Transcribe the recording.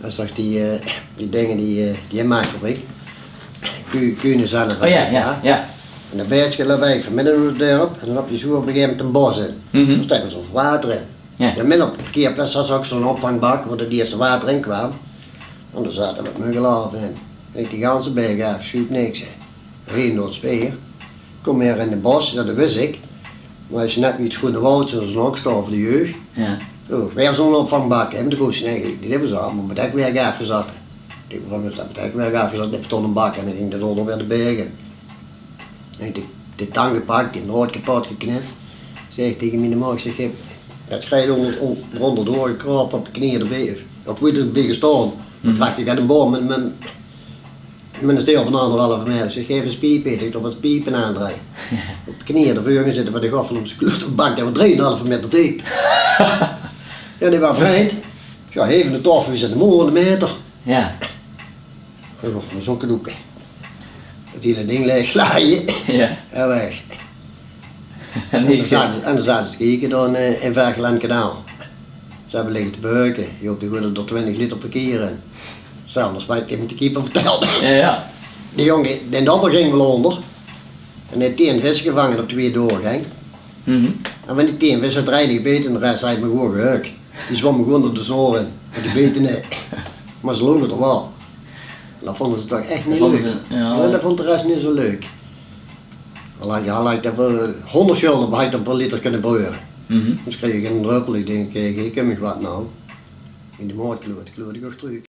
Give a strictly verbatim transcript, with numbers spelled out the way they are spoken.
Dat is toch die, eh, die dinger die, eh, die inmaakfabriek. Ku-, Kuhne Sennep. Oh ja, ja, ja. En dan bès je bij vanmiddag in het dorp en dan loop je zo op een gegeven moment een bos in. Mhm. Daar stond zo'n water in. Ja. En midden op de parkeerplaats zat ook zo'n opvangbak waar het eerste water in kwam. En daar zaten wat muggenlarven in. En ik die ganse berg af, schuut niks, hè. Heen door het speer. Kom weer in het bos, dat wist ik. Maar als je net niet goed in de woud zit, zo'n hokstaf voor de jeugd. Ja. Zo, weer zo'n opvangbak, hè, maar de koos je eigenlijk niet hebben, zo, maar met hek weer gaaf gezat. Ik vond het met hek weer gaaf gezat, met betonnen bak en dan ging de donder weer de berg in. En ik de, de tang gepakt, die noot kapot geknipt. Zeg tegen mijn moeder, ik zeg: "Heb dat ga je onder, onder, eronder doorgekropen, op de knieën erbij, op wie het erbij gestaan." Dan Mhm. Pakte ik uit een boom met mijn, met een steel van anderhalve meter. Ik zeg: "Geef eens piepen." Ik op wat piepen aandraai. Op de knieën ervoor gezeten bij de goffel om zijn kleur te bakken, dat was drieënhalve meter dik. Ja, die waren vreemd. Ja, even de tafel, we zitten mooi aan de meter. Ja. Gewoon maar zo'n kadoeken. Het hele ding leeg slaaien. Ja. En weg. En En die dan zaten, en dan zaten ze te kijken dan, eh, in Vergel aan het kanaal. Ze hebben liggen te beuken. Je hoopt die gooien er twintig liter per keer in. Zelfs als wij het in de keeper vertelde. Ja, ja. Die jongen, de dobber ging wel onder. En hij heeft tien vis gevangen op twee doorgang. Mhm. En van die tien vis had er eigenlijk gebeten en de rest had me gewoon gehuk. Die zwommen gewoon door de zoren. En die beten niet. Maar ze logen er wel. En dat vonden ze toch echt niet vonden leuk. Ze, ja. Ja, dat vond de rest niet zo leuk. Al had je, al had je voor honderd gulden had je per liter kunnen beuren. Mhm. Dus kreeg ik een druppel. Ik denk, kijk, ik heb me wat nou. In de moord kloot, kloot ik ook terug.